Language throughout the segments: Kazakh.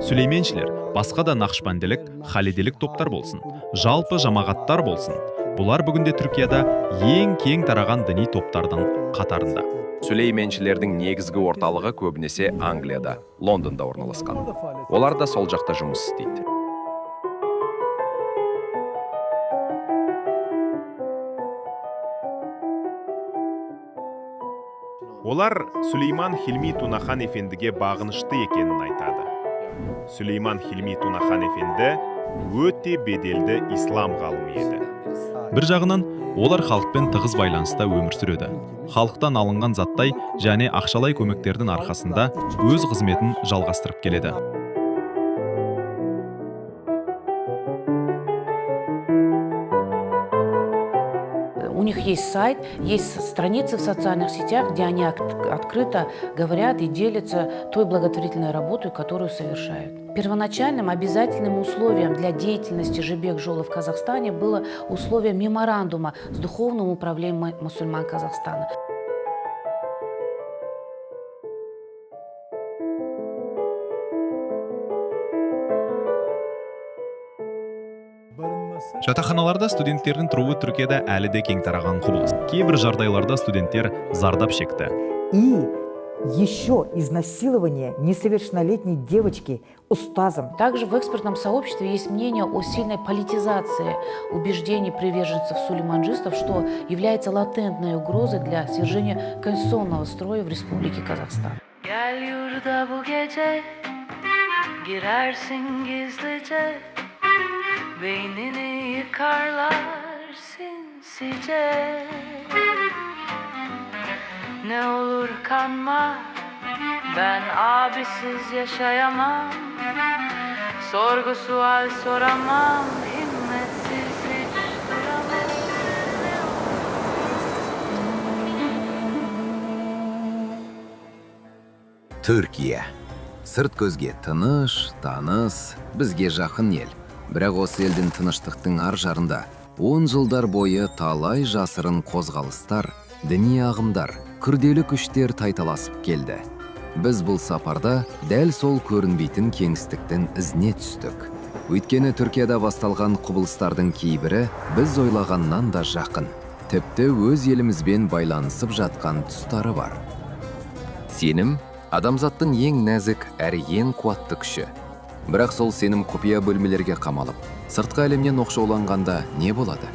Сүлейменшілер, басқа да нақшбандилік, халиделік топтар болсын, жалпы жамағаттар болсын, бұлар бүгінде Түркияда ең кең тараған діни топтардың қатарында. Сүлейменшілердің негізгі орталығы көбінесе Англияда, Лондонда орналасқан. Олар да сол жақта жұмыс істейді. Олар Сүлейман Хилми Тунахан Эфендіге бағынышты екенін айтады. Сүлейман Хилми Тунахан Эфенді өте беделді ислам ғалымы еді. Бір жағынан, олар халықпен тығыз байланыста өмір сүреді. Халықтан алынған заттай және ақшалай көмектердің арқасында өз қызметін жалғастырып келеді. У них есть сайт, есть страницы в социальных сетях, где они открыто говорят и делятся той благотворительной работой, которую совершают. Первоначальным обязательным условием для деятельности Жибек Жолы в Казахстане было условие меморандума с Духовным управлением мусульман Казахстана. Жатақханаларда студенттердің тұруы Түркияда әлі де кең тараған құбылыс. Кейбір жағдайларда студенттер зардап шекті. И еще изнасилование несовершеннолетней девочки устазом. Также в экспертном сообществе есть мнение о сильной политизации убеждений приверженцев сулейманджистов, что является латентной угрозой для свержения конституционного строя в Республике Казахстан. Beynini yıkarlar sinsice. Ne olur kanma, ben abisiz yaşayamam. Sorgu sual soramam, himmetsiz hiç duramam. Түркия. Сырт көзге тыныш, таныс, бізге жақын ел. Бірақ осы елдің тыныштықтың ар жарында 10 жылдар бойы талай жасырын қозғалыстар, діни ағымдар, күрделі күштер тайталасып келді. Біз бұл сапарда дәл сол көрінбейтін кеңістіктің ізіне түстік. Өйткені Түркияда басталған құбылыстардың кейбірі біз ойлағаннан да жақын. Тіпті өз елімізбен байланысып жатқан тұстары бар. Сенім адамзаттың ең нәзік әрі ең қуатты күші. Бірақ сол сенім құпия бөлмелерге қамалып, сыртқы әлемнен оқшауланғанда не болады?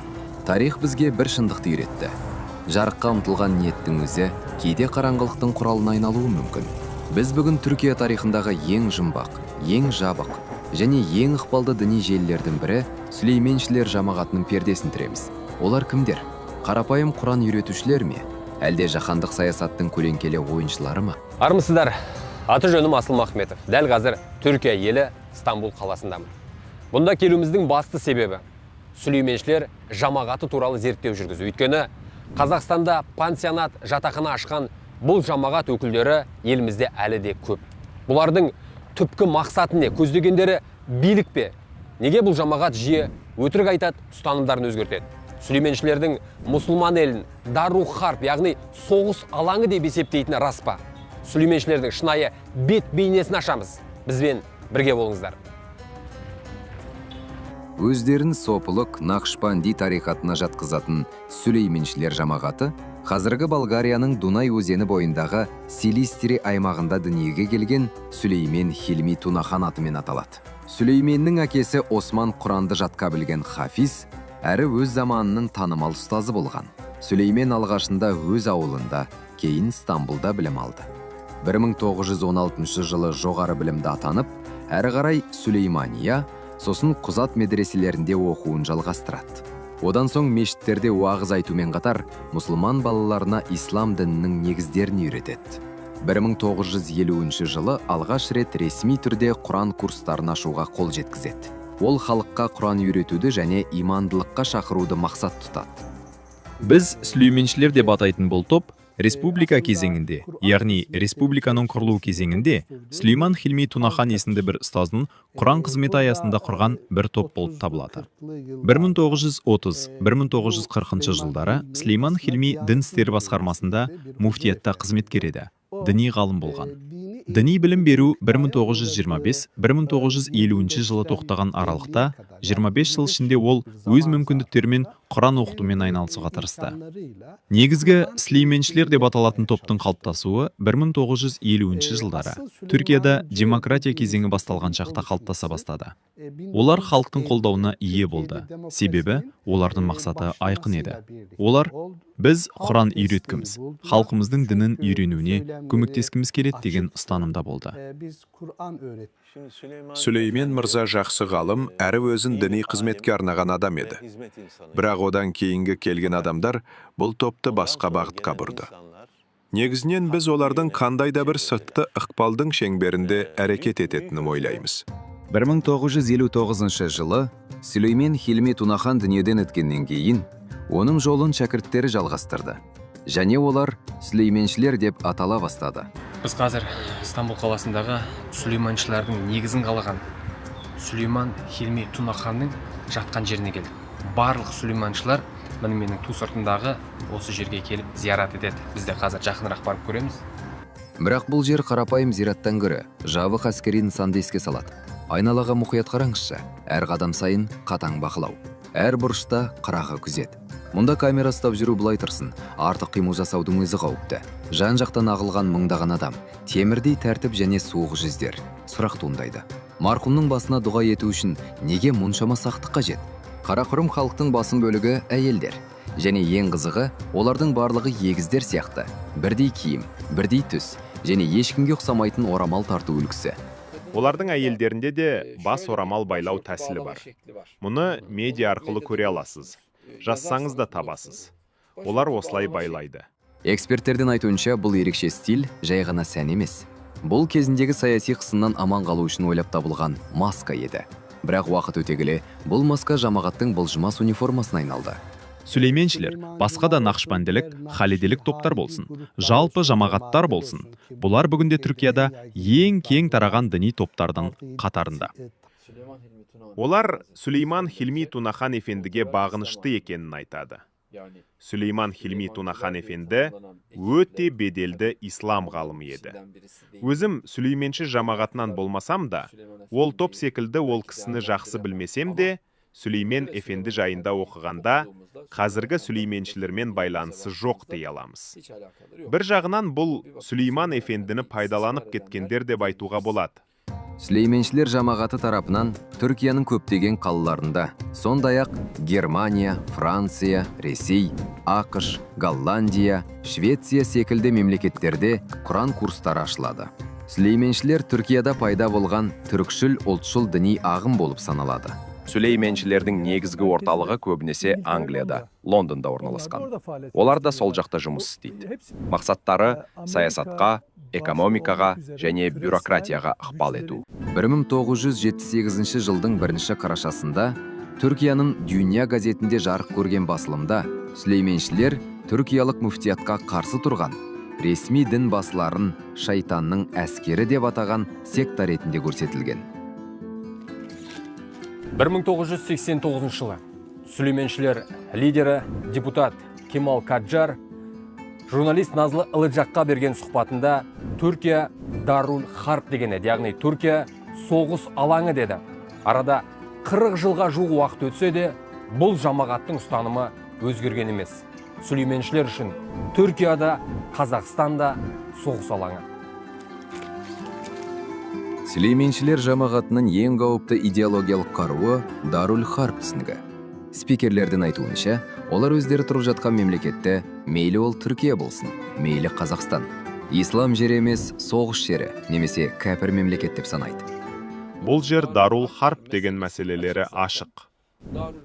Тарих бізге бір шындықты үйретті. Жарыққа ұмтылған ниеттің өзі кейде қараңғылықтың құралына айналуы мүмкін. Біз бүгін Түркия тарихындағы ең жұмбақ, ең жабық және ең ықпалды діни желілердің бірі Сүлейменшілер жамағатының пердесін тіреміз. Олар кімдер? Қарапайым Құран үйретушілер ме? Әлде жаһандық саясаттың көлеңкелі ойыншылары ма? Армысыздар, аты жөнім Асыл Махметов. Дәл қазір Түркия елі Стамбул қаласындамын. Бұнда келуіміздің басты себебі Сүлейменшілер жамағаты туралы зерттеу жүргізу. Өйткені Қазақстанда пансионат жатақхана ашқан бұл жамағат өкілдері елімізде әлі де көп. Бұлардың түпкі мақсаты не? Көздегендері билік пе? Неге бұл жамағат жиі өтірік айтады, ұстанымдарын өзгертеді? Сүлейменшілердің мұсылман елін дару харп, яғни соғыс алаңы деп есептейтіні рас па? Сүлейменшілердің шынайы бет бейнесін ашамыз. Бізбен бірге болыңыздар. Өздерін сопылық Нақшбанди тарихатына жатқызатын Сүлейменшілер жамағаты қазіргі Болгарияның Дунай өзені бойындағы Силистри аймағында дүниеге келген Сүлеймен Хилми Тунахан атымен аталады. Сүлейменнің әкесі Осман Құранды жатқа білген хафиз, әрі өз заманының танымал ұстазы болған. Сүлеймен алғашында өз ауылында, кейін Стамбулда білім алды. 1916 жылы жоғары білімді атанып, әрі қарай Сүлеймания, сосын Құзат медреселерінде оқуын жалғастырады. Одан соң мешіттерде уағыз айтумен қатар, мұсылман балаларына ислам дінінің негіздерін үйретеді. 1950 жылы алғаш рет ресми түрде Құран курстарын ашуға қол жеткізеді. Ол халыққа Құран үйретуді және имандылыққа шақыруды мақсат тұтады. Біз сүлейменшілер деп атайтын бұл топ республика кезеңінде, яғни республиканың құрылу кезеңінде Сүлейман Хилми Тунахан есімді бір ұстаздың Құран қызметі аясында құрған бір топ болып табылады. 1930-1940 жылдары Сүлейман Хилми дін істері басқармасында муфтиятта қызметкер еді, діни ғалым болған. Діни білім беру 1925-1950 жылы тоқтаған аралықта 25 жыл ішінде ол өз мүмкіндіктерімен Құран оқытумен айналысуға тырысты. Негізгі сүлейменшілер деп аталатын топтың қалыптасуы 1950 жылдары Түркияда демократия кезеңі басталған шақта қалыптаса бастады. Олар халықтың қолдауына ие болды. Себебі олардың мақсаты айқын еді. Олар біз Құран үйреткіміз, халқымыздың дінін үйренуіне көмектескіміз келеді деген ұстанымда болды. Сүлеймен мырза жақсы ғалым, әрі өзін діни қызметке арнаған адам еді. Бірақ одан кейінгі келген адамдар бұл топты басқа бағытқа бұрды. Негізінен біз олардың қандай да бір сыртқы ықпалдың шеңберінде әрекет ететінін ойлаймыз. 1959 жылы Сүлеймен Хилми Тунахан дүниеден өткеннен кейін оның жолын шәкірттері жалғастырды. Және олар сүлейменшілер деп атала бастады. Біз қазір Стамбул қаласындағы сүлейменшілердің негізін қалаған Сүлейман Хилми Тунаханның жатқан жеріне келдік. Барлық сүлейменшілер міне менің ту сыртындағы осы жерге келіп зиярат етеді. Біз де қазір жақынырақ барып көреміз. Бірақ бұл жер қарапайым зираттан гөрі жабық әскери нысанды еске салады. Айналаға мұқият қараңызшы, әр қадам сайын қатаң бақылау. Әр бұрышта қырағы күзет. Мұнда камера ұстап жүру былай тұрсын, артық қимыл жасаудың өзі қауіпті. Жан-жақтан ағылған мыңдаған адам, темірдей тәртіп және суық жүздер. Сұрақ туындайды. Марқұмның басына дұға ету үшін неге мұншама сақтық қажет? Қарақұрым халықтың басым бөлігі әйелдер. Және ең қызығы, олардың барлығы егіздер сияқты. Бірдей киім, бірдей түс және ешкімге ұқсамайтын орамал тарту үлгісі. Олардың әйелдерінде де бас орамал байлау тәсілі бар. Мұны медиа арқылы көре аласыз. Жазсаңыз да табасыз. Олар осылай байлайды. Эксперттердің айтуынша, бұл ерекше стиль жай ғана сән емес. Бұл кезіндегі саяси қысымнан аман қалу үшін ойлап табылған маска еді. Бірақ уақыт өте келе, бұл маска жамағаттың бұлжымас униформасына айналды. Сүлейменшілер, басқа да нақшбанділік, халиделік топтар болсын, жалпы жамағаттар болсын. Бұлар бүгінде Түркияда ең кең тараған діни топтардың қатарында. Олар Сүлейман Хилми Тунахан ефендіге бағынышты екенін айтады. Сүлейман Хилми Тунахан ефенді өте беделді ислам ғалымы еді. Өзім сүлейменші жамағатынан болмасам да, ол топ секілді ол кісіні жақсы білмесем де, Сүлеймен ефенді жайында оқығанда, қазіргі сүлейменшілермен байланысы жоқ дей аламыз. Бір жағынан бұл Сүлейман ефендіні пайдаланып кеткендер деп айтуға болады. Сүлейменшілер жамағаты тарапынан Түркияның көптеген қалаларында, сондай-ақ Германия, Франция, Ресей, АҚШ, Голландия, Швеция секілді мемлекеттерде Құран курстары ашылады. Сүлейменшілер Түркияда пайда болған түркшіл ұлтшыл діни ағым болып саналады. Сүлейменшілердің негізгі орталығы көбінесе Англияда, Лондонда орналасқан. Олар да сол жақта жұмыс істейді. Мақсаттары саясатқа, экономикаға және бюрократияға ықпал ету. 1978 жылдың 1 қарашасында Түркияның Дүния газетінде жарық көрген басылымда сүлейменшілер түркиялық мүфтиятқа қарсы тұрған ресми дін басыларын шайтанның әскері деп атаған секта ретінде көрсетілген. 1989 жылы сүлейменшілер лидері депутат Кемал Каджар журналист Назлы Ылыджаққа берген сұхбатында Түркия Дарул Харп деген еді, яғни Түркия соғыс алаңы деді. Арада 40 жылға жуық уақыт өтсе де, бұл жамағаттың ұстанымы өзгерген емес. Сүлейменшілер үшін Түркияда, Қазақстанда соғыс алаңы. Сүлейменшілер жамағатының ең қауіпті идеологиялық қаруы Дарул Харп түсінігі. Спикерлердің айтуынша, олар өздері тұрып жатқан мемлекетте, мейлі ол Түркия болсын, мейлі Қазақстан. Ислам жері емес, соғыс жері, немесе кәпір мемлекет деп санайды. Бұл жер Дарул Харп деген мәселелері ашық.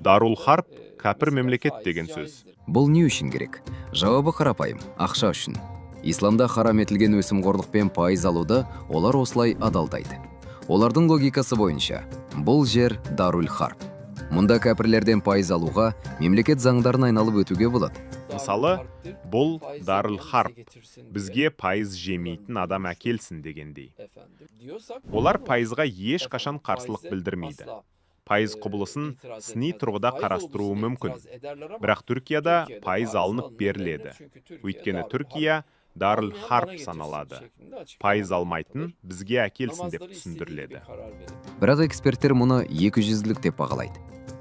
Дарул Харп кәпір мемлекет деген сөз. Бұл не үшін керек? Жауабы қарапайым, ақша үшін. Исламда харам етілген өсімқорлықпен пайыз алуды олар осылай адалдайды. Олардың логикасы бойынша, бұл жер Дарул Харп. Мұнда кәпірлерден пайыз алуға, мемлекет заңдарын айналып өтуге болады. Мысалы, бұл Дарул Харп, бізге пайыз жемейтін адам әкелсін дегендей. Олар пайызға ешқашан қарсылық білдірмейді. Пайыз құбылысын сыни тұрғыда қарастыруы мүмкін. Бірақ Түркияда пайыз алынып беріледі. Өйткені Түркия Дарул Харп саналады. Пайыз алмайтын бізге әкелсін деп түсіндіріледі. Бірақ эксперттер мұны екіжүзділік деп бағалайды.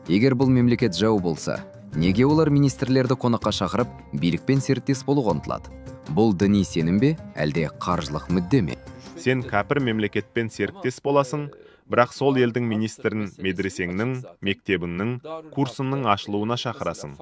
Егер бұл мемлекет жау болса, неге олар министрлерді қонаққа шақырып, билікпен серіктес болуға ұмтылады? Бұл діни сенім бе, әлде қаржылық мүдде ме? Сен кәпір мемлекетпен серіктес боласың, бірақ сол елдің министрін медресеңнің, мектебіңнің, курсыңның ашылуына шақырасың.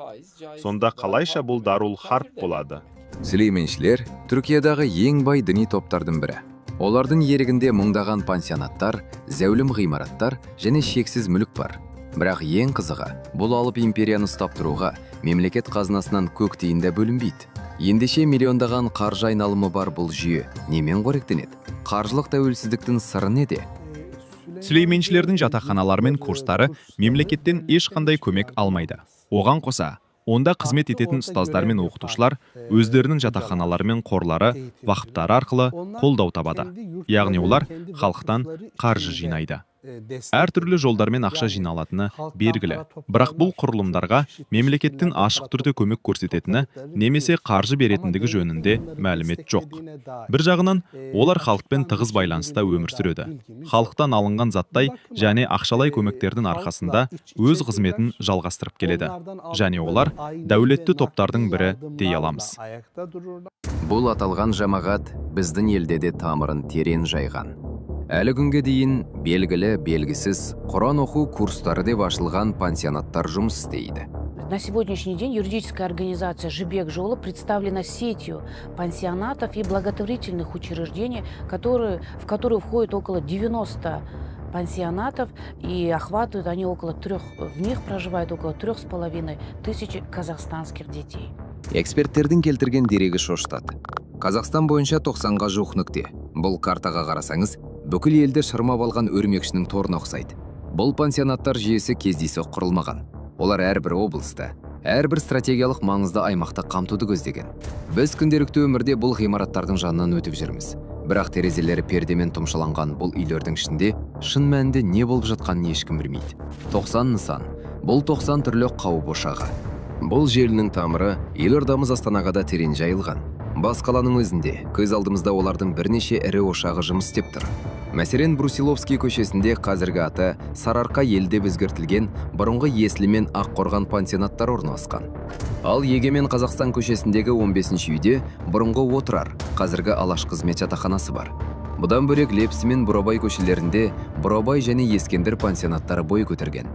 Сонда қалайша бұл Дарул Харп болады? Сүлейменшілер Түркиядағы ең бай діни топтардың бірі. Олардың иелігінде мыңдаған пансионаттар, зәулім ғимараттар және шексіз мүлік бар. Бірақ ең қызығы, бұл алып империяны ұстап тұруға мемлекет қазынасынан көк тиын да бөлінбейді. Ендеше миллиондаған қаржы айналымы бар бұл жүйе немен қоректенеді? Қаржылық тәуелсіздіктің сыры неде? Сүлейменшілердің жатақханалары мен курстары мемлекеттен ешқандай көмек алмайды. Оған қоса, онда қызмет ететін ұстаздар мен оқытушылар өздерінің жатақханалары мен қорлары, вақыптары арқылы қолдау табады. Яғни олар халықтан қаржы жинайды. Әртүрлі жолдармен ақша жиналатыны белгілі. Бірақ бұл құрылымдарға мемлекеттің ашық түрде көмек көрсететіні немесе қаржы беретіндігі жөнінде мәлімет жоқ. Бір жағынан, олар халықпен тығыз байланыста өмір сүреді. Халықтан алынған заттай және ақшалай көмектердің арқасында өз қызметін жалғастырып келеді. Және олар дәулетті топтардың бірі дей аламыз. Бұл аталған жамағат біздің елде де тамырын терең жайған. Әлі күнге дейін белгілі, белгісіз Құран оқу курстары деп ашылған пансионаттар жұмыс істейді. На сегодняшний день юридическая организация «Жибек Жолы» представлена сетью пансионатов и благотворительных учреждений, в которые входит около 90 пансионатов, и охватывают они около трех, в них проживает около 3500 казахстанских детей. Эксперттердің келтірген дерегі шошытады. Қазақстан бойынша 90-ға жуық нүкте. Бұл картаға қарасаңыз, бүкіл елді шырмап алған өрмекшінің торына ұқсайды. Бұл пансионаттар жүйесі кездейсоқ құрылмаған. Олар әрбір облыста, әрбір стратегиялық маңызды аймақта қамтуды көздеген. Біз күнделікті өмірде бұл ғимараттардың жанынан өтіп жүрміз. Бірақ терезелері пердемен тұмшаланған бұл үйлердің ішінде шын мәнінде не болып жатқанын ешкім білмейді. 90 нысан. Бұл 90 түрлі қауіп ошағы. Бұл желінің тамыры елордамыз Астанаға да терең жайылған. Бас қаланың өзінде көз алдымызда олардың бірнеше ірі ошағы жұмыс істеп тұр. Мәселен, Брусиловский көшесінде қазіргі аты Сарыарқа ел деп өзгертілген бұрынғы Есіл мен Аққорған пансионаттары орналасқан. Ал Егемен Қазақстан көшесіндегі 15-ші үйде бұрынғы Отырар, қазіргі Алаш қызмет жатақханасы бар. Бұдан бөлек Лепсі мен Бурабай көшелерінде Бурабай және Ескендір пансионаттары бой көтерген.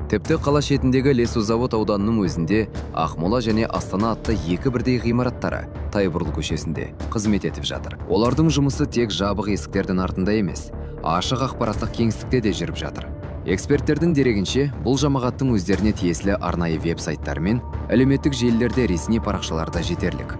Тіпті қала шетіндегі Лесозавод ауданының өзінде Ақмола және Астана атты екі бірдей ғимараттары Тайбұрыл көшесінде қызмет етіп жатыр. Олардың жұмысы тек жабық есіктердің артында емес, ашық ақпараттық кеңістікте де жүріп жатыр. Эксперттердің дерегінше, бұл жамағаттың өздеріне тиесілі арнайы веб-сайттар мен әлеуметтік желілерде ресми парақшаларда жетерлік.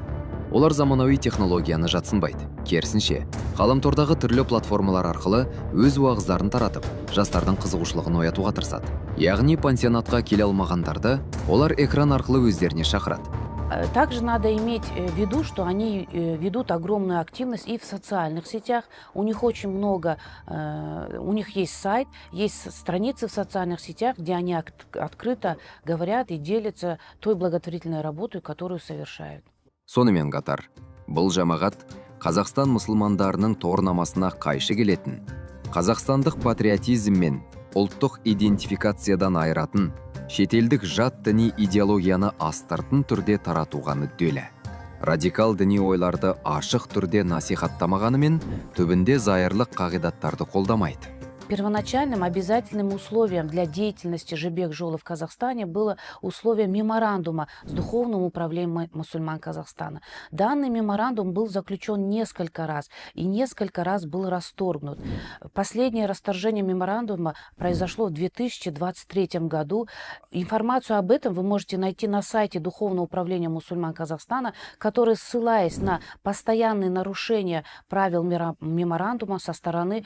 Олар заманауи технологияны жатсынбайды. Керісінше, ғаламтордағы түрлі платформалар арқылы өз уағыздарын таратып, жастардың қызығушылығын оятуға тырысады. Яғни пансионатқа келе алмағандарды олар экран арқылы өздеріне шақырады. Также надо иметь в виду, что они ведут огромную активность и в социальных сетях. У них очень много, у них есть сайт, есть страницы в социальных сетях, где они открыто говорят и делятся той благотворительной работой, которую совершают. Сонымен қатар, бұл жамағат Қазақстан мұсылмандарының тұғырнамасына қайшы келетін, қазақстандық патриотизм мен ұлттық идентификациядан айыратын, шетелдік жат діни идеологияны астыртын түрде таратуға мүдделі. Радикал діни ойларды ашық түрде насихаттамағанымен, түбінде зайырлық қағидаттарды қолдамайды. Первоначальным обязательным условием для деятельности Жибек Жолы в Казахстане было условие меморандума с Духовным управлением мусульман Казахстана. Данный меморандум был заключен несколько раз и несколько раз был расторгнут. Последнее расторжение меморандума произошло в 2023 году. Информацию об этом вы можете найти на сайте Духовного управления мусульман Казахстана, который, ссылаясь на постоянные нарушения правил меморандума со стороны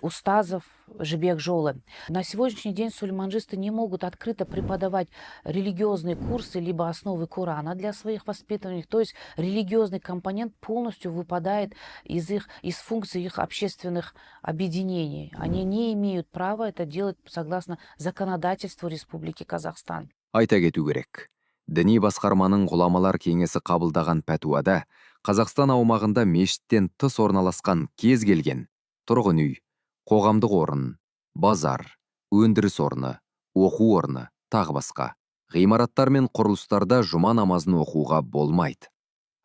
устазов Жибек Жолы. На сегодняшний день сулейманджисты не могут открыто преподавать религиозные курсы либо основы Корана для своих воспитанников. То есть религиозный компонент полностью выпадает из функций их общественных объединений. Они не имеют права это делать согласно законодательству Республики Казахстан. Айта кету керек. Діни басқарманың ғұламалар кеңесі қабылдаған пәтуада Қазақстан аумағында мешіттен тыс орналасқан кез келген тұрғын үй, қоғамдық орын, базар, өндіріс орны, оқу орны, тағы басқа ғимараттар мен құрылыстарда жұма намазын оқуға болмайды.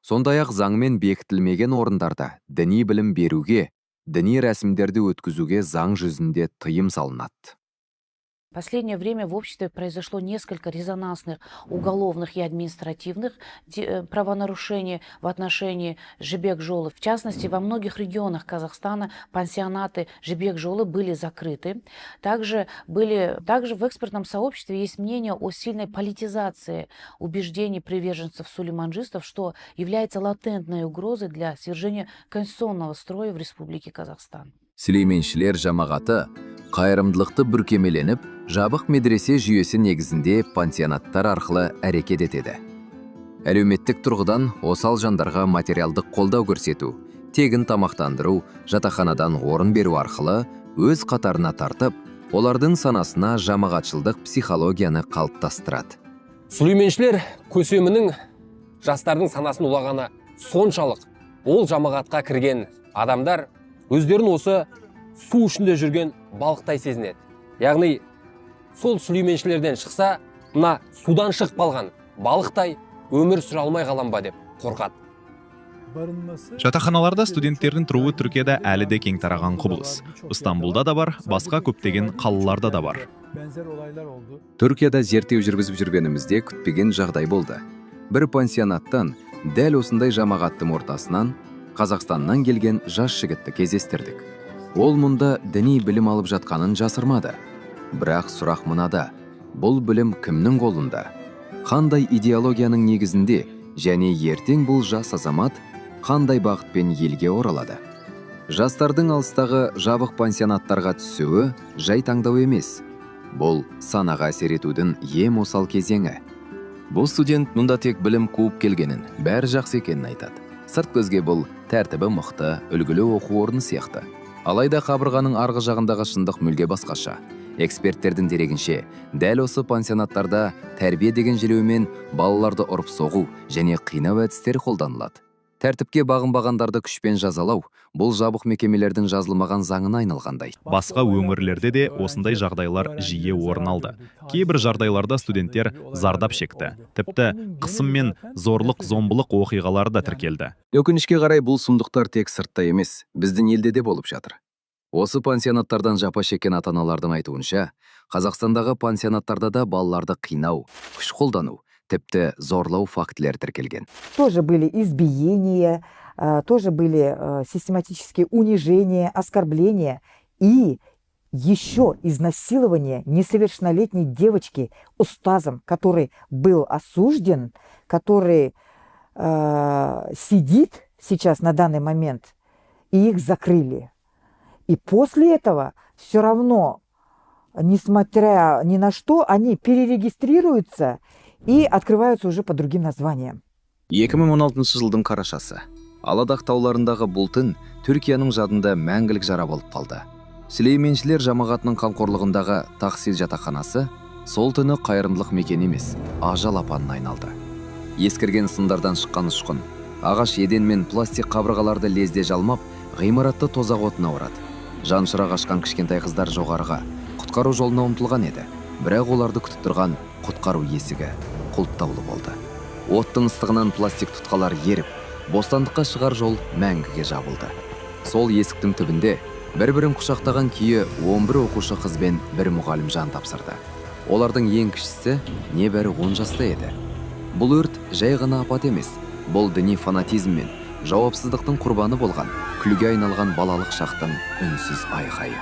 Сондай-ақ заңмен бекітілмеген орындарда діни білім беруге, діни рәсімдерді өткізуге заң жүзінде тыйым салынады. В последнее время в обществе произошло несколько резонансных уголовных и административных правонарушений в отношении Жибек Жолы. В частности, во многих регионах Казахстана пансионаты Жибек Жолы были закрыты. Также в экспертном сообществе есть мнение о сильной политизации убеждений приверженцев сулейманджистов, что является латентной угрозой для свержения конституционного строя в Республике Казахстан. Сүлейменшілер жамағаты қайырымдылықты бүркемеленіп, жабық медресе жүйесі негізінде пансионаттар арқылы әрекет етеді. Әлеуметтік тұрғыдан осал жандарға материалдық қолдау көрсету, тегін тамақтандыру, жатақханадан орын беру арқылы өз қатарына тартып, олардың санасына жамағатшылдық психологияны қалыптастырады. Сүлейменшілер көсемінің жастардың санасын улағаны соншалық, ол жамағатқа кірген адамдар өздерін осы су ішінде жүрген балықтай сезінеді. Яғни сол сүлейменшілерден шықса, мына судан шығып қалған балықтай өмір сүре алмай қалам ба деп қорқады. Жатақханаларда студенттердің тұруы Түркияда әлі де кең тараған құбылыс. Ыстанбұлда да бар, басқа көптеген қалаларда да бар. Түркияда зерттеу жүргізіп жүргенімізде күтпеген жағдай болды. Бір пансионаттан, дәл осындай жамағаттың ортасынан, Қазақстаннан келген жас жігітті кездестірдік. Ол мұнда діни білім алып жатқанын жасырмады. Бірақ сұрақ мынада: бұл білім кімнің қолында? Қандай идеологияның негізінде және ертең бұл жас азамат қандай бағытпен елге оралады? Жастардың алыстағы жабық пансионаттарға түсуі жай таңдау емес. Бұл санаға әсер етудің ең осал кезеңі. Бұл студент мұнда тек білім қуып келгенін, бәрі жақсы екенін айтады. Сырт көзге бұл тәртібі мықты, үлгілі оқу орны сияқты. Алайда қабырғаның арғы жағындағы шындық мүлде басқаша. Эксперттердің дерегінше, дәл осы пансионаттарда тәрбие деген желеумен балаларды ұрып соғу және қинау әдістері қолданылады. Тәртіпке бағынбағандарды күшпен жазалау бұл жабық мекемелердің жазылмаған заңына айналғандай. Басқа өңірлерде де осындай жағдайлар жиі орын алды. Кейбір жағдайларда студенттер зардап шекті. Тіпті қысым мен зорлық зомбылық оқиғалары да тіркелді. Өкінішке қарай, бұл сұмдықтар тек сыртта емес, біздің елде де болып жатыр. Осы пансионаттардан жапа шеккен ата-аналардың айтуынша, Қазақстандағы пансионаттарда да балаларды қинау, күш қолдану, тіпті зорлау фактілері тіркелген. Тоже были избиения, тоже были систематические унижения, оскорбления и еще изнасилование несовершеннолетней девочки устазом, который был осужден, который сидит сейчас на данный момент, и их закрыли. И после этого все равно, несмотря ни на что, они перерегистрируются и открываются уже по другим названиям. 2016 жылдың қарашасы. Аладақ тауларындағы бұл түн Түркияның жадында мәңгілік жара болып қалды. Сүлейменшілер жамағатының қамқорлығындағы Тахсил жатақханасы сол түні қайырымдылық мекен емес, ажал апанына айналды. Ескірген сымдардан шыққан ұшқын, ағаш еден мен пластик қабырғаларды лезде жалмап, ғимаратты тозақ отына орады. Жанұшыра қашқан кішкентай қыздар жоғарыға, құтқару жолына ұмтылған еді. Бірақ оларды күтіп тұрған құтқару есігі құлыптаулы болды. Оттың ыстығынан пластик тұтқалар еріп, бостандыққа шығар жол мәңгіге жабылды. Сол есіктің түбінде бір-бірін құшақтаған күйі 11 оқушы қыз бен бір мұғалім жан тапсырды. Олардың ең кішісі небәрі 10 жаста еді. Бұл өрт жай ғана апат емес, бұл діни фанатизм мен жауапсыздықтың құрбаны болған, күлге айналған балалық шақтың үнсіз айқайы.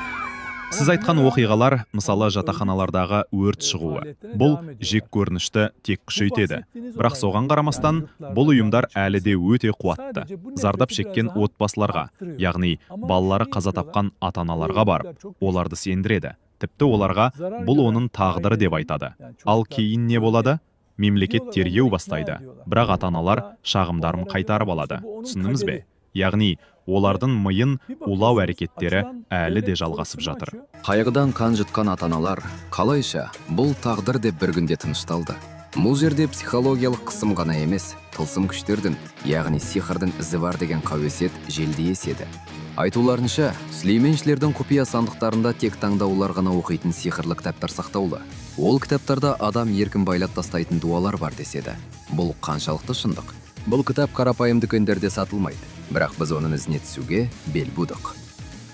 Сіз айтқан оқиғалар, мысалы, жатақханалардағы өрт шығуы, бұл жек көрінішті тек күшейтеді. Бірақ соған қарамастан, бұл ұйымдар әлі де өте қуатты. Зардап шеккен отбасыларға, яғни балалары қаза тапқан ата-аналарға барып, оларды сендіреді. Тіпті оларға бұл оның тағдыры деп айтады. Ал кейін не болады? Мемлекет тергеу бастайды. Бірақ ата-аналар шағымдарын қайтарып алады. Түсіндіңіз бе? Яғни олардың миын улау әрекеттері әлі де жалғасып жатыр. Қайғыдан қан жұтқан ата-аналар қалайша бұл тағдыр деп бір күнде тынышталды. Бұл жерде психологиялық қысым ғана емес, тылсым күштердің, яғни сиқырдың ізі бар деген қауесет желдей еседі. Айтуларынша, сүлейменшілердің құпия сандықтарында тек таңдаулар ғана оқитын сиқырлы кітаптар сақтаулы. Ол кітаптарда адам еркін байлап тастайтын дуалар бар деседі. Бұл қаншалықты шындық? Бұл кітап қарапайым дүкендерде сатылмайды, бірақ біз оның ізіне түсуге бел будық.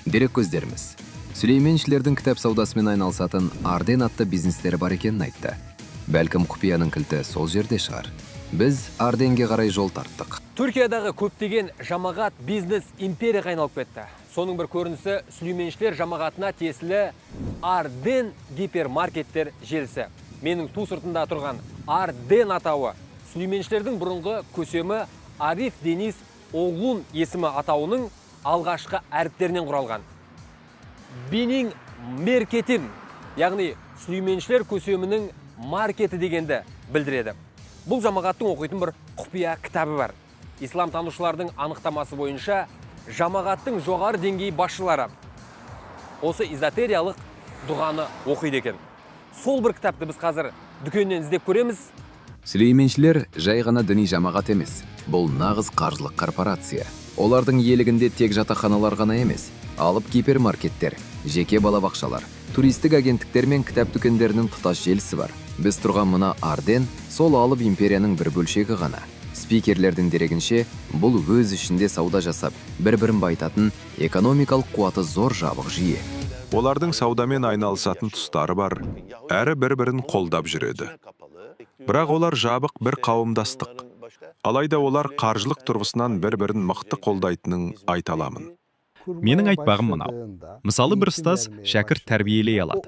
Дерек көздеріміз сүлейменшілердің кітап саудасымен айналысатын Арден атты бизнестері бар екенін айтты. Бәлкім, құпияның кілті сол жерде шығар. Біз Арденге қарай жол тарттық. Түркиядағы көптеген жамағат бизнес империяға айналып кетті. Соның бір көрінісі сүлейменшілер жамағатына тиесілі Арден гипермаркеттер желісі. Менің ту сыртында тұрған Арден атауы сүлейменшілердің бұрынғы көсемі Ариф Денис Оғлун есімі атауының алғашқы әріптерінен құралған. Бенің меркетім, яғни сүлейменшілер көсемінің маркеті дегенді білдіреді. Бұл жамағаттың оқитын бір құпия кітабы бар. Ислам танушылардың анықтамасы бойынша жамағаттың жоғары деңгей басшылары осы эзотериялық дұғаны оқиды екен. Сол бір кітапты біз қазір дүкеннен іздеп көреміз. Сүлейменшілер жай ғана діни жамағат емес, бұл нағыз қаржылық корпорация. Олардың иелігінде тек жатақханалар ғана емес, алып гипермаркеттер, жеке балабақшалар, туристік агенттіктер мен кітап дүкендерінің тұтас желісі бар. Біз тұрған мына Арден сол алып империяның бір бөлшегі ғана. Спикерлердің дерегінше, бұл өз ішінде сауда жасап, бір-бірін байытатын экономикалық қуаты зор жабық жүйе. Олардың саудамен айналысатын тұстары бар, әрі бір-бірін қолдап жүреді. Бірақ олар жабық бір қауымдастық. Алайда олар қаржылық тұрғысынан бір-бірін мықты қолдайтынын айта аламын. Менің айтпағым мынау. Мысалы, бір ұстаз шәкірт тәрбиелей алады.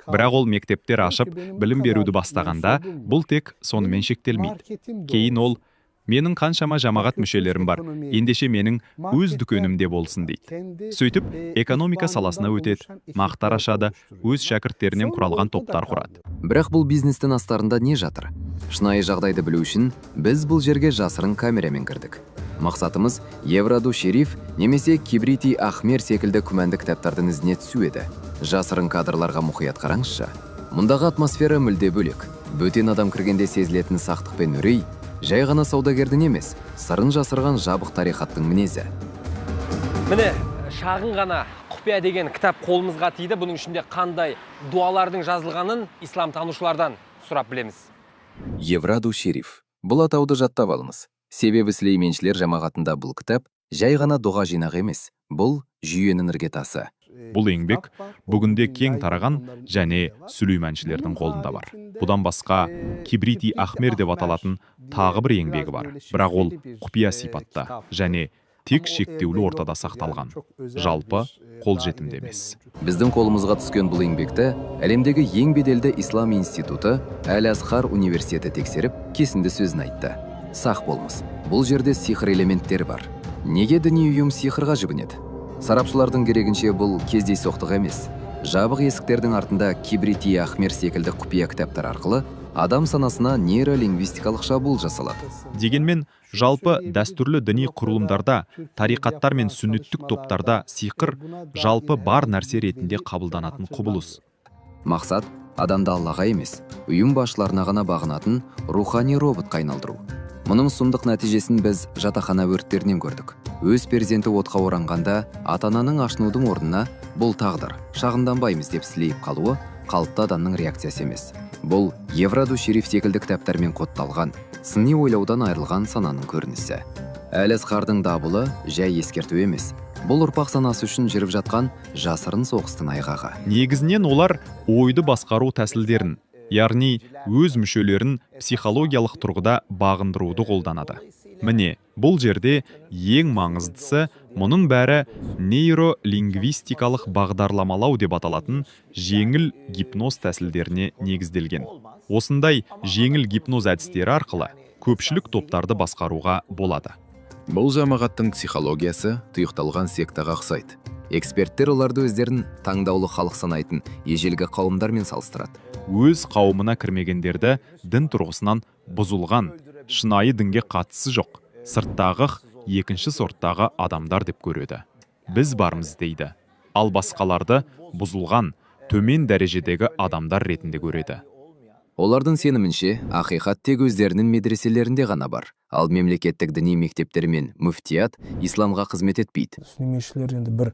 Бірақ ол мектептер ашып, білім беруді бастағанда, бұл тек сонымен шектелмейді. Кейін ол, менің қаншама жамағат мүшелерім бар, ендеше менің өз дүкенімде болсын дейді. Сөйтіп, экономика саласына өтеді, мақтар ашады, өз шәкірттерінен құралған топтар құрады. Бірақ бұл бизнестің астарында не жатыр? Шынайы жағдайды білу үшін біз бұл жерге жасырын камерамен кірдік. Мақсатымыз Евраду Шериф немесе Кибрити Ахмер секілді күмәнді кітаптардың ізіне түсу еді. Жасырын кадрларға мұқият қараңызшы. Мұндағы атмосфера мүлде бөлек. Бөтен адам кіргенде сезілетін сақтық пен үрей, жай ғана саудагердің емес, сырын жасырған жабық тарихаттың мінезі. Міне, шағын ғана құпия деген кітап қолымызға тиді. Бұның ішінде қандай дуалардың жазылғанын ислам танушылардан сұрап білеміз. Евраду Шериф. Бұл атауды жаттап алыңыз. Себебі сүлейменшілер жамағатында бұл кітап жай ғана дұға жинағы емес, бұл жүйенің іргетасы. Бұл еңбек бүгінде кең тараған және сүлейменшілердің қолында бар. Бұдан басқа Кибрити Ахмер деп аталатын тағы бір еңбегі бар. Бірақ ол құпия сипатта және тек шектеулі ортада сақталған. Жалпы қолжетімді емес. Біздің қолымызға түскен бұл еңбекті әлемдегі ең беделді ислам институты Әл-Азхар университеті тексеріп, кесінді сөзін айтты. Сақ болыңыз, бұл жерде сиқыр элементтері бар. Неге діни ұйым сиқырға жүгінеді? Сарапшылардың керегінше бұл кездейсоқтық емес. Жабық есіктердің артында Кибрити Ахмер секілді құпия кітаптар арқылы адам санасына нейролингвистикалық шабуыл жасалады. Дегенмен, жалпы дәстүрлі діни құрылымдарда, тариқаттар мен сүннеттік топтарда сиқыр жалпы бар нәрсе ретінде қабылданатын құбылыс. Мақсат адамды Аллаға емес, ұйым басшыларына ғана бағынатын рухани роботқа айналдыру. Мұның сұмдық нәтижесін біз жатақхана өрттерінен көрдік. Өз перзенті отқа оранғанда, ата-ананың ашынудың орнына бұл тағдыр, шағынданбаймыз деп сілейіп қалуы қалыпты адамның реакциясы емес. Бұл Евраду Шериф секілді кітаптармен кодталған, сыни ойлаудан айырылған сананың көрінісі. Әл-Азхардың дабылы жай ескерту емес. Бұл ұрпақ санасы үшін жүріп жатқан жасырын соғыстың айғағы. Негізінен олар ойды басқару тәсілдерін, яғни өз мүшелерін психологиялық тұрғыда бағындыруды қолданады. Міне, бұл жерде ең маңыздысы мұның бәрі нейролингвистикалық бағдарламалау деп аталатын жеңіл гипноз тәсілдеріне негізделген. Осындай жеңіл гипноз әдістері арқылы көпшілік топтарды басқаруға болады. Бұл жамағаттың психологиясы тұйықталған сектаға ұқсайды. Эксперттер оларды өздерін таңдаулы халық санайтын ежелгі қауымдармен салыстырады. Өз қауымына кірмегендерді дін тұрғысынан бұзылған, шынайы дінге қатысы жоқ, сырттағы екінші сорттағы адамдар деп көреді. Біз бармыз дейді. Ал басқаларды бұзылған, төмен дәрежедегі адамдар ретінде көреді. Олардың сенімінше, ақиқат тек өздерінің медреселерінде ғана бар, ал мемлекеттік діни мектептер мен мүфтият исламға қызмет етпейді. Сүлейменшілер енді бір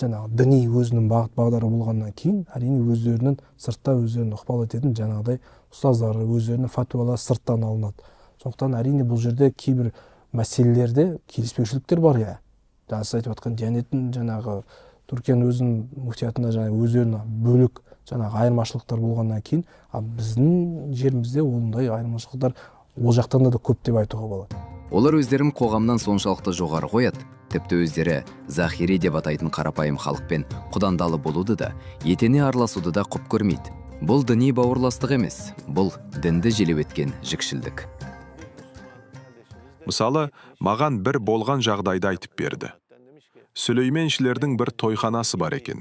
жаңағы діни өзінің бағыт бағдары болғаннан кейін, әрине, өздерінің сыртта өздерінің ықпал ететін жаңағыдай ұстаздары, өздерінің фәтуалары сырттан алынады. Сондықтан, әрине, бұл жерде кейбір мәселелерде келіспеушіліктер бар, иә. Жаңа сіз айтып жатқан Диянеттің, жаңағы Түркияның өзінің мүфтиятында жаңағы өздерінің бөлек жаңағы айырмашылықтар болғаннан кейін, а біздің жерімізде ондай айырмашылықтар ол жақтан да көп деп айтуға болады. Олар өздерін қоғамнан соншалықты жоғары қояды, тіпті өздері захири деп атайтын қарапайым халықпен құдандалы болуды да, етене араласуды да құп көрмейді. Бұл діни бауырластық емес, бұл дінді желеу еткен жікшілдік. Мысалы, маған бір болған жағдайды айтып берді. Сүлейменшілердің бір тойханасы бар екен.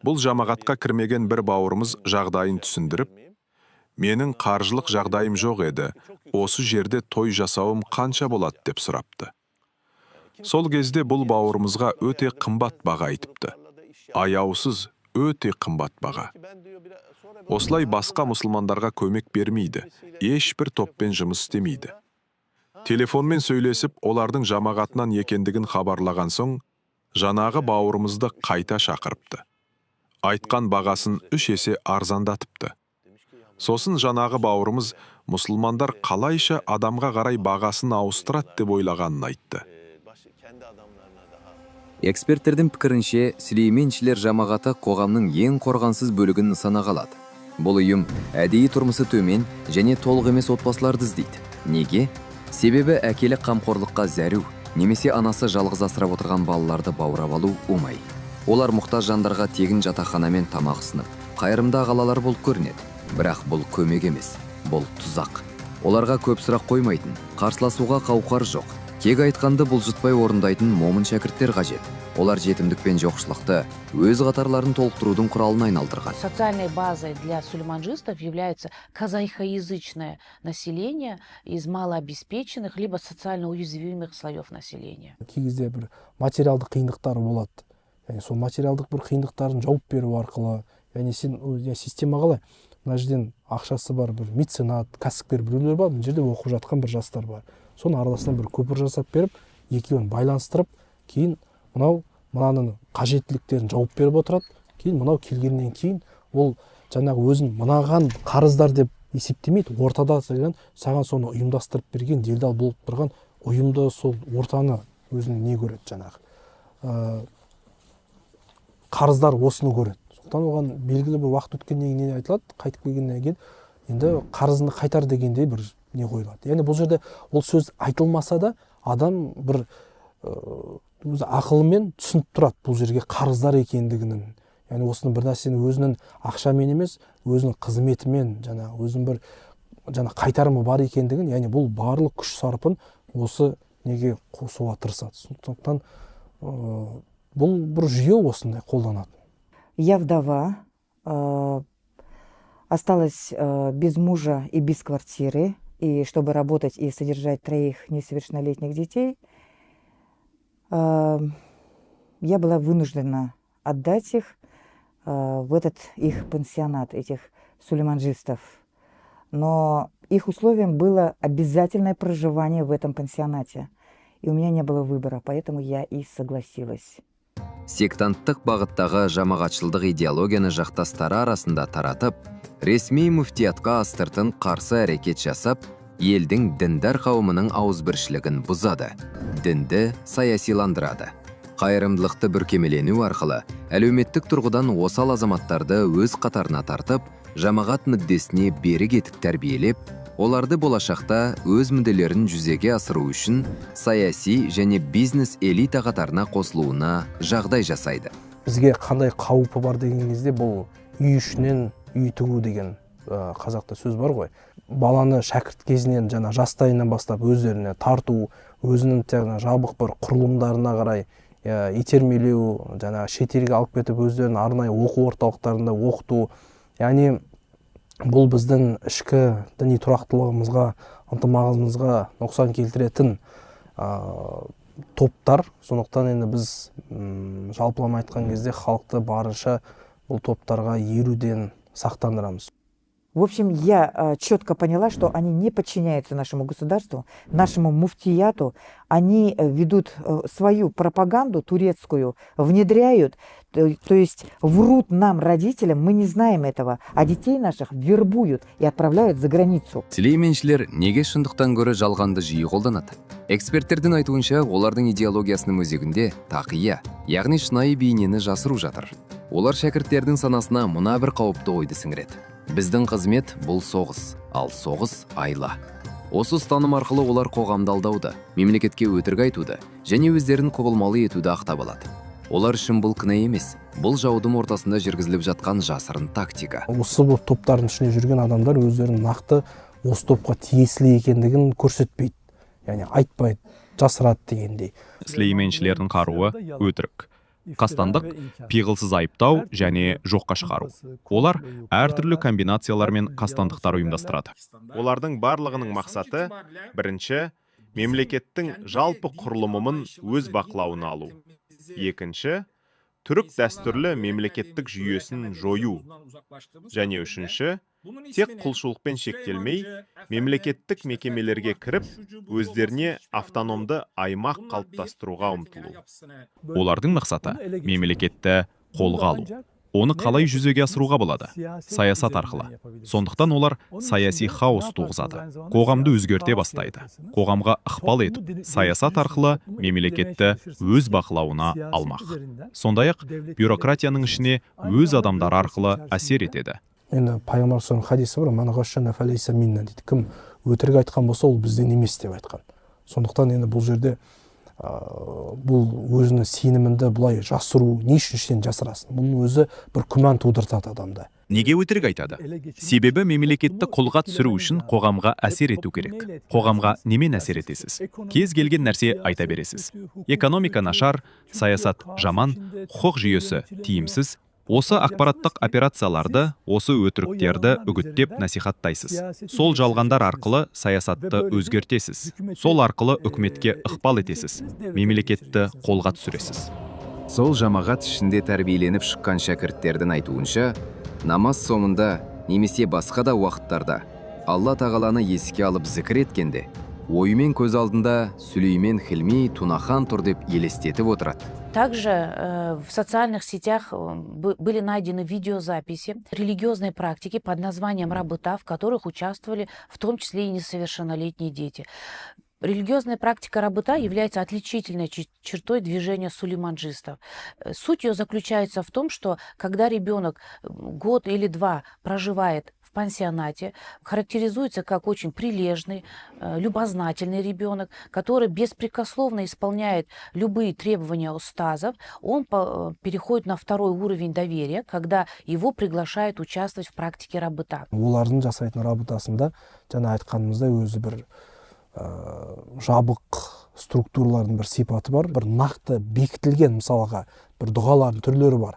Бұл жамағатқа кірмеген бір бауырымыз жағдайын түсіндіріп, менің қаржылық жағдайым жоқ еді, осы жерде той жасауым қанша болады деп сұрапты. Сол кезде бұл бауырымызға өте қымбат баға айтыпты. Аяусыз, өте қымбат баға. Осылай басқа мұсылмандарға көмек бермейді, ешбір топпен жұмыс істемейді. Телефонмен сөйлесіп, олардың жамағатынан екендігін хабарлаған соң, жаңағы бауырымызды қайта шақырыпты. Айтқан бағасын 3 есе арзандатыпты. Сосын жаңағы бауырымыз мұсылмандар қалайша адамға қарай бағасын ауыстырады деп ойлағанын айтты. Эксперттердің пікірінше, сүлейменшілер жамағаты қоғамның ең қорғансыз бөлігін нысанаға алады. Бұл ұйым әдейі тұрмысы төмен және толық емес отбасыларды іздейді. Неге? Себебі әкелі қамқорлыққа зәру немесе анасы жалғыз асырап отырған балаларды баурап алу оңай. Олар мұқтаж жандарға тегін жатақхана мен тамақ ұсынып, қайырымды ағалалар болып көрінеді. Бірақ бұл көмек емес, бұл тұзақ. Оларға көп сұрақ қоймайтын, қарсыласуға қауқар жоқ. Кек айтқанды бұлжытпай орындайтын момын шәкірттер қажет. Олар жетімдік пен жоқшылықты өз қатарларын толықтырудың құралына айналдырған. Социальной базой для сулейманджистов является казахоязычное население из малообеспеченных либо социально уязвимых слоев населения. Кей кезде бір материалдық қиындықтары болады. Яғни сол материалдық бір қиындықтарын жауып беру арқылы, яғни сен система қалай? Мына жерден ақшасы бар бір меценат, кәсіпкер біреулер бар, мына жерде оқып жатқан бір жастар бар. Соның арасынан бір көпір жасап беріп, екеуін байланыстырып, кейін мынау мынаның қажеттіліктерін жауып беріп отырады. Кейін мынау келгеннен кейін ол жаңағы өзін мынаған қарыздар деп есептемейді, ортада саған соны ұйымдастырып берген, делдал болып тұрған ұйымды, сол ортаны өзінің не көреді жаңағы. Қарыздар осыны көреді. Сондықтан оған белгілі бір уақыт өткеннен кейін айтылады, қайтып келгеннен кейін енді қарызыңды қайтар дегендей бір не қойылады. Яғни бұл жерде ол сөз айтылмаса да адам бір өз ақылымен түсініп тұрады бұл жерге қарыздар екендігінің. Яғни осының бір нәрсені өзінің ақшамен емес, өзінің қызметімен, жаңа өзінің бір жаңа қайтарымы бар екендігін, яғни бұл барлық күш сарпын осы неге қосуға тырысады. Сондықтан бұл бір жүйе осындай қолданады. Я вдова, осталась без мужа и без квартиры, и чтобы работать и содержать 3 несовершеннолетних детей, я была вынуждена отдать их в этот их пансионат, этих сулейманджистов. Но их условием было обязательное проживание в этом пансионате. И у меня не было выбора, поэтому я и согласилась. Сектанттық бағыттағы жамағатшылдық идеологияны жақтастары арасында таратып, ресми мүфтиятқа астыртын қарсы әрекет жасап, елдің діндар қауымының ауызбіршілігін бұзады, дінді саясиландырады. Қайырымдылықты бүркемелену арқылы әлеуметтік тұрғыдан осал азаматтарды өз қатарына тартып, жамағат мүддесіне берік етіп тәрбиелеп, оларды болашақта өз мүдделерін жүзеге асыру үшін саяси және бизнес элита қатарына қосылуына жағдай жасайды. Бізге қандай қаупі бар деген кезде, бұл үй ішінен үй тігу деген қазақта сөз бар ғой. Баланы шәкірт кезінен, жаңа жастайынан бастап өздеріне тарту, өзінің жаңа жабық бір құрылымдарына қарай итермелеу, жаңа шетелге алып кетіп өздерінің арнайы оқу орталықтарында оқыту. Яғни бұл біздің ішкі діни тұрақтылығымызға, ынтымағымызға нұқсан келтіретін топтар. Сондықтан енді біз жалпылама айтқан кезде халықты барынша бұл топтарға еруден Сақтандырамыз. В общем, я четко поняла, что они не подчиняются нашему государству, нашему муфтияту. Они ведут свою пропаганду турецкую, внедряют, то есть врут нам, родителям, мы не знаем этого, а детей наших вербуют и отправляют за границу. Сүлейменшілер неге шындықтан гөрі жалғанды жиі қолданады? Эксперттердің айтуынша, олардың идеологиясының өзегінде тақия, яғни шынайы бейнені жасыру жатыр. Олар шәкірттердің санасына мына бір қауіпті ойды сіңіреді: біздің қызмет – бұл соғыс, ал соғыс – айла. Осы ұстаным арқылы олар қоғамды алдауды, мемлекетке өтірік айтуды және өздерін құбылмалы етуді ақтап алады. Олар үшін бұл кінә емес, бұл жаудың ортасында жүргізіліп жатқан жасырын тактика. Осы бір топтардың ішінде жүрген адамдар өздерінің нақты осы топқа тиесілі екендігін көрсетпейді, яғни айтпайды, жасырады дегендей. Сүлейменшілердің қаруы – өтірік, қастандық, пиғылсыз айыптау және жоққа шығару. Олар әртүрлі комбинациялар мен қастандықтар ұйымдастырады. Олардың барлығының мақсаты: бірінші, мемлекеттің жалпы құрылымын өз бақылауына алу, екінші, түрік дәстүрлі мемлекеттік жүйесін жою және үшінші, тек құлшылықпен шектелмей, мемлекеттік мекемелерге кіріп, өздеріне автономды аймақ қалыптастыруға ұмтылу. Олардың мақсаты – мемлекетті қолға алу. Оны қалай жүзеге асыруға болады? Саясат арқылы. Сондықтан олар саяси хаос туғызады, қоғамды өзгерте бастайды, қоғамға ықпал етіп, саясат арқылы мемлекетті өз бақылауына алмақ. Сондай ақ бюрократияның ішіне өз адамдары арқылы әсер етеді. Енді пайғамбар хадисі бар: «Дейді, кім өтірік айтқан болса, ол бізден емес» деп айтқан. Сондықтан енді бұл жерде бұл өзінің сеніміңді бұлай жасыру, не үшін сен жасырасың? Бұның өзі бір күмән тудыртады адамда. Неге өтірік айтады? Себебі мемлекетті қолға түсіру үшін қоғамға әсер ету керек. Қоғамға немен әсер етесіз? Кез келген нәрсе айта бересіз: экономика нашар, саясат жаман, құқық жүйесі тиімсіз. Осы ақпараттық операцияларды, осы өтіріктерді үгіттеп насихаттайсыз. Сол жалғандар арқылы саясатты өзгертесіз, сол арқылы үкіметке ықпал етесіз, мемлекетті қолға түсіресіз. Сол жамағат ішінде тәрбиеленіп шыққан шәкірттердің айтуынша, намаз соңында немесе басқа да уақыттарда Алла тағаланы еске алып зікір еткенде, ойымен көз алдында Сүлеймен Хилми Тунахан тұр деп елестетіп отырады. Также в социальных сетях были найдены видеозаписи религиозной практики под названием рабыта, в которых участвовали в том числе и несовершеннолетние дети. Религиозная практика рабыта является отличительной чертой движения сулейманджистов. Суть ее заключается в том, что когда ребенок год или два проживает в пансионате, характеризуется как очень прилежный, любознательный ребенок, который беспрекословно исполняет любые требования устазов, он переходит на второй уровень доверия, когда его приглашают участвовать в практике рабыта. Олардың жасайтын рабытасында, жаңа айтқанымыздай, өзі бір жабық структуралардың бір сипаты бар, бір нақты бекітілген, мысалға, бір дұғалардың түрлері бар,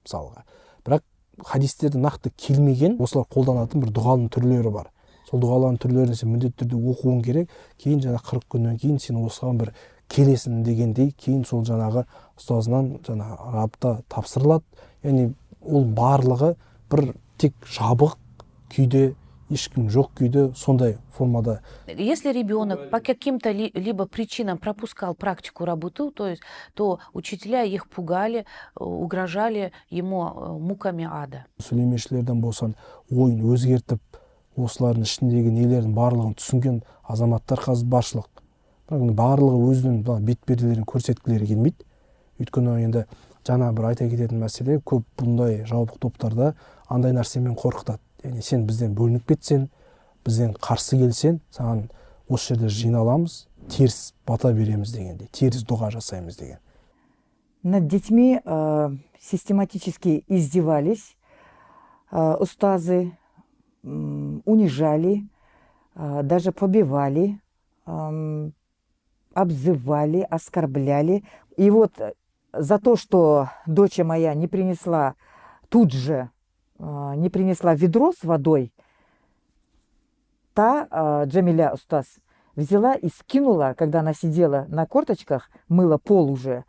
мысалға. Бірақ хадистерде нақты келмеген, осылар қолданатын бір дұғаның түрлері бар. Сол дұғалардың түрлерін сен міндетті түрде оқуың керек. Кейін жаңа 40 күннен кейін сен осыған бір келесің дегендей, кейін сол жаңағы ұстазынан жаңа рабыта тапсырылады. Яғни ол барлығы бір тек жабық күйде, ешкім жоқ күйде, сондай формада. Если ребенок по каким-то либо причинам пропускал практику рабыты, то есть, то учителя их пугали, угрожали ему муками ада. Сүлейменшілерден болсын, ойын өзгертіп, осылардың ішіндегі нелердің барлығын түсінген азаматтар қазір баршылық. Бірақ барлығы өзінің бет перделерін көрсеткілері келмейді. Өйткені енді жаңа бір айта кететін мәселе, көп бұндай жабық топтарда андай нәрсемен қорқытады: яғни сен бізден бөлініп кетсең, бізден қарсы келсең, саған осы жерде жиналамыз, теріс бата береміз дегендей, теріс дұға жасаймыз деген. Над детьми систематически издевались устазы, унижали, даже побивали, обзывали, оскорбляли. И вот за то, что дочь моя не принесла тут же, не принесла ведро с водой, та Джамиля устаз взяла и скинула, когда она сидела на корточках, мыла пол уже,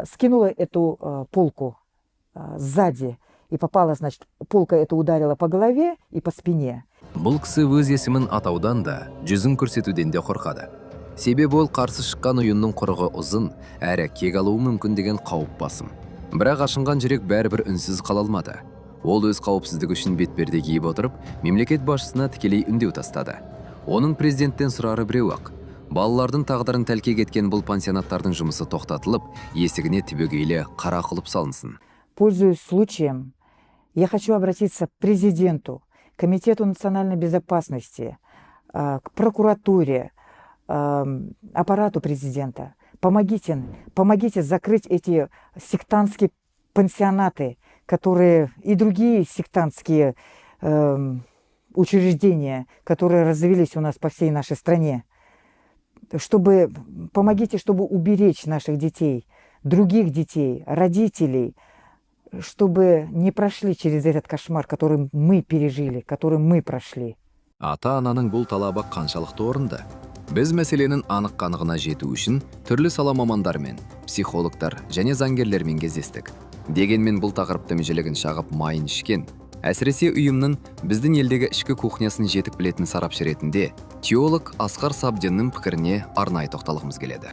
скинула эту полку сзади. И попала, значит, полка эта ударила по голове и по спине. Бұл кісі өз есімін атаудан да, жүзін көрсетуден де қорқады. Себебі ол қарсы шыққан ұйымның құрығы ұзын, әрі кек алуы мүмкін деген қауіп басым. Бірақ ашынған жүрек бәрібір үнсіз қала алмады. Ол өз қауіпсіздігі үшін бетперде киіп отырып, мемлекет басшысына тікелей үндеу тастады. Оның президенттен сұрары біреу-ақ. Балалардың тағдырын тәлкек еткен бұл пансионаттардың жұмысы тоқтатылып, есігіне түбегейлі қара құлып салынсын. Пользуясь случаем, я хочу обратиться к президенту, Комитету национальной безопасности, к прокуратуре, аппарату президента. Помогите, помогите закрыть эти сектантские пансионаты, которые и другие сектантские учреждения, которые развелись у нас по всей нашей стране. Чтобы, помогите, чтобы уберечь наших детей, других детей, родителей, чтобы не прошли через этот кошмар, который мы пережили, который мы прошли. Ата-ананың бұл талабы қаншалықты орынды? Біз мәселенің анық-қанығына жету үшін түрлі сала мамандарымен, психологтар және заңгерлермен кездестік. Дегенмен бұл тақырыптың жілігін шағып майын ішкен, әсіресе ұйымның біздің елдегі ішкі кухнясын жетік білетін сарапшы ретінде теолог Асқар Сабденнің пікіріне арнайы тоқталғымыз келеді.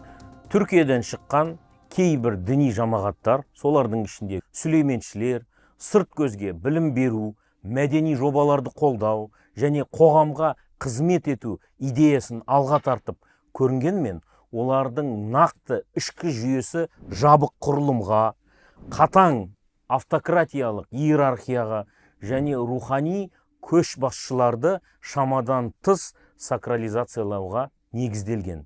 Түркиядан шыққан кейбір діни жамағаттар, солардың ішінде сүлейменшілер, сырт көзге білім беру, мәдени жобаларды қолдау және қоғамға қызмет ету идеясын алға тартып көрінгенмен, олардың нақты ішкі жүйесі жабық құрылымға, қатаң автократиялық иерархияға және рухани көшбасшыларды шамадан тыс сакрализациялауға негізделген.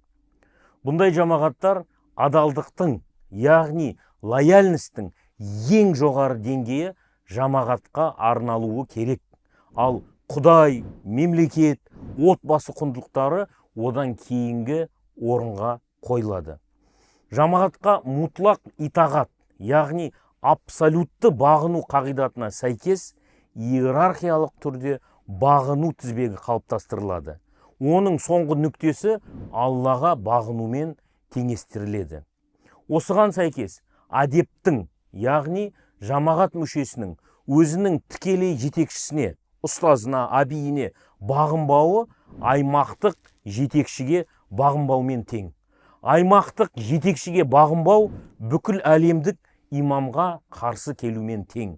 Бұндай жамағаттар адалдықтың, яғни лояльностьтің ең жоғары деңгейі жамағатқа арналуы керек. Ал Құдай, мемлекет, отбасы құндылықтары одан кейінгі орынға қойылады. Жамағатқа мұтлақ итағат, яғни абсолютті бағыну қағидатына сәйкес иерархиялық түрде бағыну тізбегі қалыптастырылады. Оның соңғы нүктесі Аллаға бағынумен теңестіріледі. Осыған сәйкес адептің, яғни жамағат мүшесінің өзінің тікелей жетекшісіне, ұстазына, абиіне бағынбауы аймақтық жетекшіге бағынбаумен тең. Аймақтық жетекшіге бағынбау бүкіл әлемдік имамға қарсы келумен тең.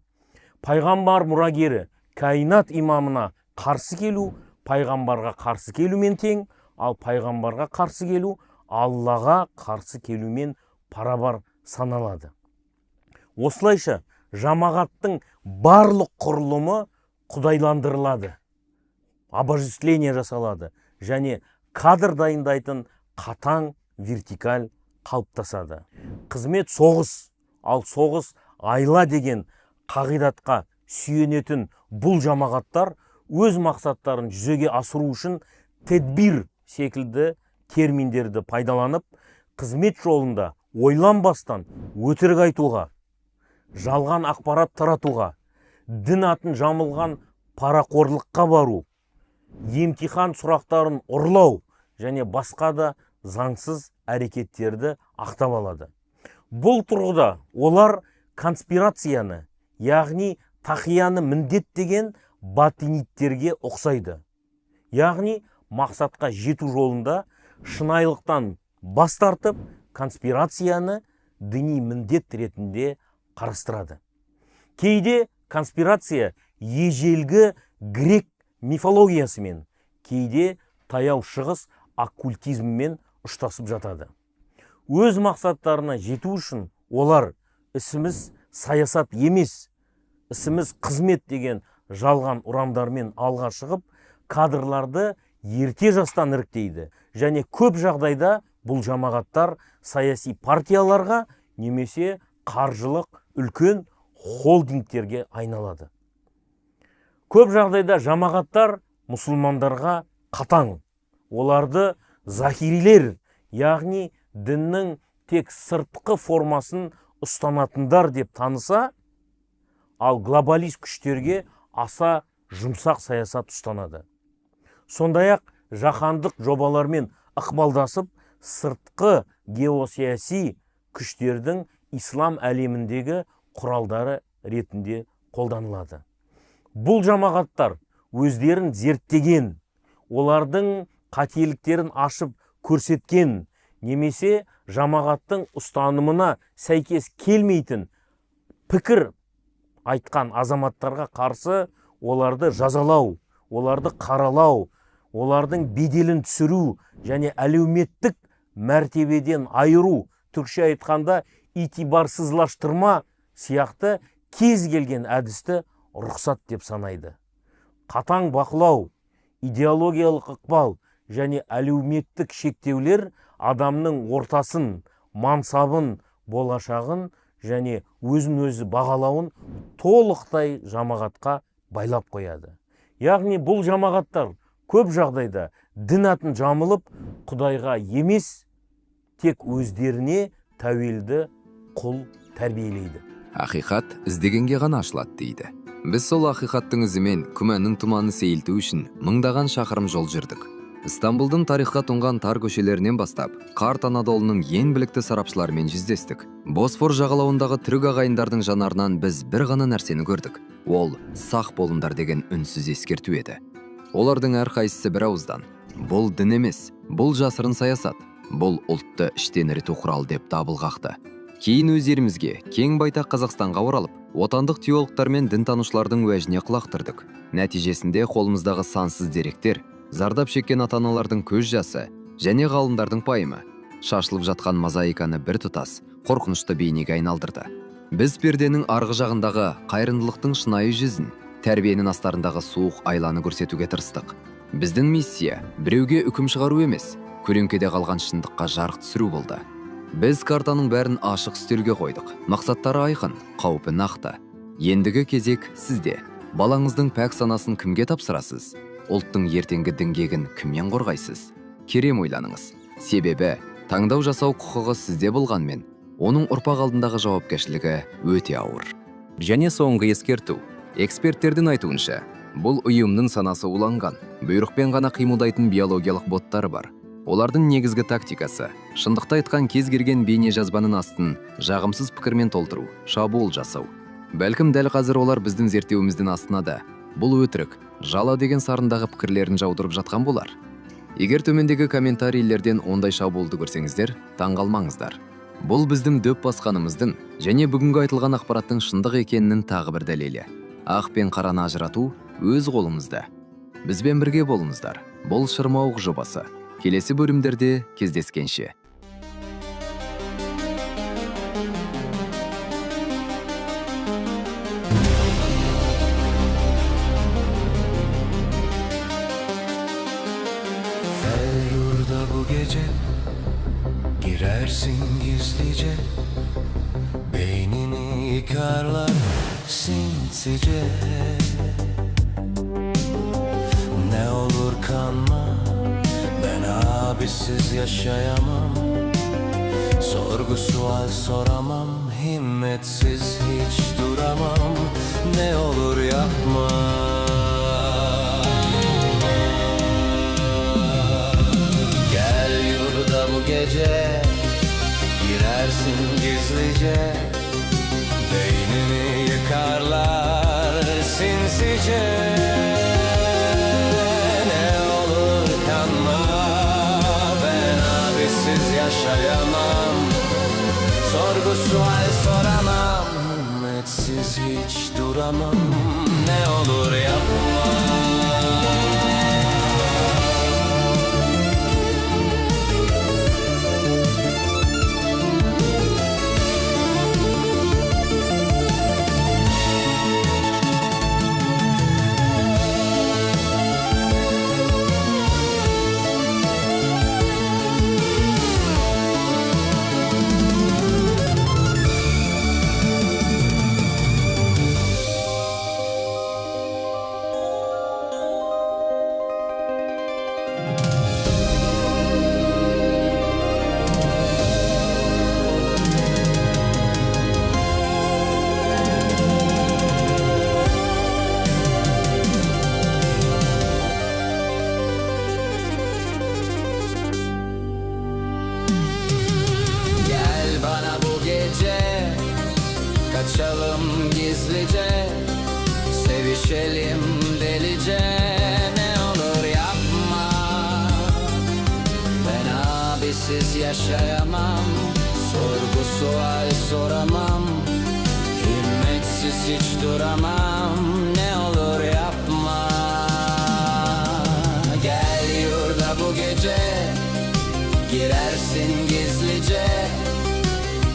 Пайғамбар мұрагері каинат имамына қарсы келу пайғамбарға қарсы келумен тең, ал пайғамбарға қарсы келу Аллаға қарсы келумен парабар саналады. Осылайша жамағаттың барлық құрылымы құдайландырылады, обожествление жасалады және кадр дайындайтын қатаң вертикаль қалыптасады. Қызмет соғыс, ал соғыс айла деген қағидатқа сүйенетін бұл жамағаттар өз мақсаттарын жүзеге асыру үшін тедбир секілді терминдерді пайдаланып, қызмет жолында ойланбастан өтірік айтуға, жалған ақпарат таратуға, дін атын жамылған парақорлыққа бару, емтихан сұрақтарын ұрлау және басқа да заңсыз әрекеттерді ақтап алады. Бұл тұрғыда олар конспирацияны, яғни тақияны міндеттеген батиниттерге ұқсайды. Яғни мақсатқа жету жолында шынайылықтан бас тартып, конспирацияны діни міндет ретінде қарастырады. Кейде конспирация ежелгі грек мифологиясымен, кейде таяу шығыс оккультизммен ұштасып жатады. Өз мақсаттарына жету үшін олар ісіміз саясат емес, ісіміз қызмет деген жалған ұрандармен алға шығып, кадрларды ерте жастан іріктейді. Және көп жағдайда бұл жамағаттар саяси партияларға немесе қаржылық үлкен холдингтерге айналады. Көп жағдайда жамағаттар мұсылмандарға қатаң, оларды захирилер, яғни діннің тек сыртқы формасын ұстанатындар деп таныса, ал глобалист күштерге аса жұмсақ саясат ұстанады. Сондай-ақ жаһандық жобалармен ықпалдасып, сыртқы геосаяси күштердің ислам әлеміндегі құралдары ретінде қолданылады. Бұл жамағаттар өздерін зерттеген, олардың қателіктерін ашып көрсеткен немесе жамағаттың ұстанымына сәйкес келмейтін пікір айтқан азаматтарға қарсы оларды жазалау, оларды қаралау, олардың беделін түсіру және әлеуметтік мәртебеден айыру, түркше айтқанда итибарсызлаштырма сияқты кез келген әдісті рұқсат деп санайды. Қатаң бақылау, идеологиялық ықпал және әлеуметтік шектеулер адамның ортасын, мансабын, болашағын және өзін-өзі бағалауын толықтай жамағатқа байлап қояды. Яғни бұл жамағаттар көп жағдайда дін атын жамылып, Құдайға емес, тек өздеріне тәуелді құл тәрбиелейді. Ақиқат іздегенге ғана ашылады дейді. Біз сол ақиқаттың ізімен күмәннің тұманын сейілту үшін мыңдаған шақырым жол жүрдік. Стамбулдың тарихқа тұнған тар көшелерінен бастап, қарт Анадолының ең білікті сарапшыларымен жүздестік. Босфор жағалауындағы түрік ағайындардың жанарынан біз бір ғана нәрсені көрдік. Ол сақ болыңдар деген үнсіз ескерту еді. Олардың әрқайсысы бір ауыздан: бұл дін емес, бұл жасырын саясат, бұл ұлтты іштен іріту құралы деп дабыл қақты. Кейін өз елімізге, кең байтақ Қазақстанға оралып, отандық теологтар мен дінтанушылардың уәжіне құлақ түрдік. Нәтижесінде қолымыздағы сансыз деректер, зардап шеккен ата-аналардың көз жасы және ғалымдардың пайымы шашылып жатқан мозаиканы біртұтас қорқынышты бейнеге айналдырды. Біз перденің арғы жағындағы қайырымдылықтың шынайы жүзін, тәрбиенің астарындағы суық айланы көрсетуге тырыстық. Біздің миссия біреуге үкім шығару емес, көлеңкеде қалған шындыққа жарық түсіру болды. Біз картаның бәрін ашық үстелге қойдық. Мақсаттары айқын, қаупі нақты. Ендігі кезек сізде. Балаңыздың пәк санасын кімге тапсырасыз? Ұлттың ертеңгі діңгегін кімнен қорғайсыз? Керем ойланыңыз. Себебі таңдау жасау құқығы сізде болғанмен, оның ұрпақ алдындағы жауапкершілігі өте ауыр. Және соңғы ескерту. Эксперттердің айтуынша, бұл ұйымның санасы уланған, бұйрықпен ғана қимылдайтын биологиялық боттары бар. Олардың негізгі тактикасы шындықты айтқан кез келген бейне жазбаның астын жағымсыз пікірмен толтыру, шабуыл жасау. Бәлкім дәл қазір олар біздің зерттеуіміздің астына да бұл өтірік, жала деген сарындағы пікірлерін жаудырып жатқан болар. Егер төмендегі комментарийлерден ондай шабуылды көрсеңіздер, таңғалмаңыздар. Бұл біздің дөп басқанымыздың және бүгінгі айтылған ақпараттың шындық екенінің тағы бір дәлелі. Ақ пен қараны ажырату өз қолымызда. Бізбен бірге болыңыздар. Бұл Шырмауық жобасы. Келесі бөлімдерде кездескенше. Yurda bu gece girersin gizlice, beynini yıkarlar sinsice. Ne olur kanma, ben abisiz yaşayamam. Sorgu sual soramam, himmetsiz hiç duramam. Ne olur yapma. Gel yurda bu gece, girersin gizlice, beynini yıkarlar sinsice. Ne olur kanma, ben abisiz yaşayamam. Sorgu sual soramam, himmetsiz hiç duramam. Ne olur yapma. Kaçalım gizlice. İçelim delice, ne olur yapma. Ben abisiz yaşayamam, sorgu sual soramam, himmetsiz hiç duramam, ne olur yapma. Gel yurda bu gece, girersin gizlice,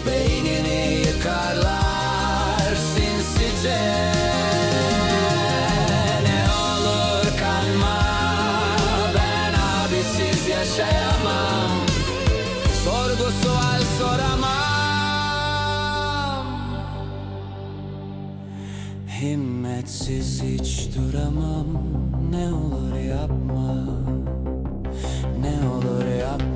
beynini yıkarlar sinsice. Ne olur kanma, ben abisiz yaşayamam, sorgu sual soramam, himmetsiz hiç duramam, ne olur yapma, ne olur yapma.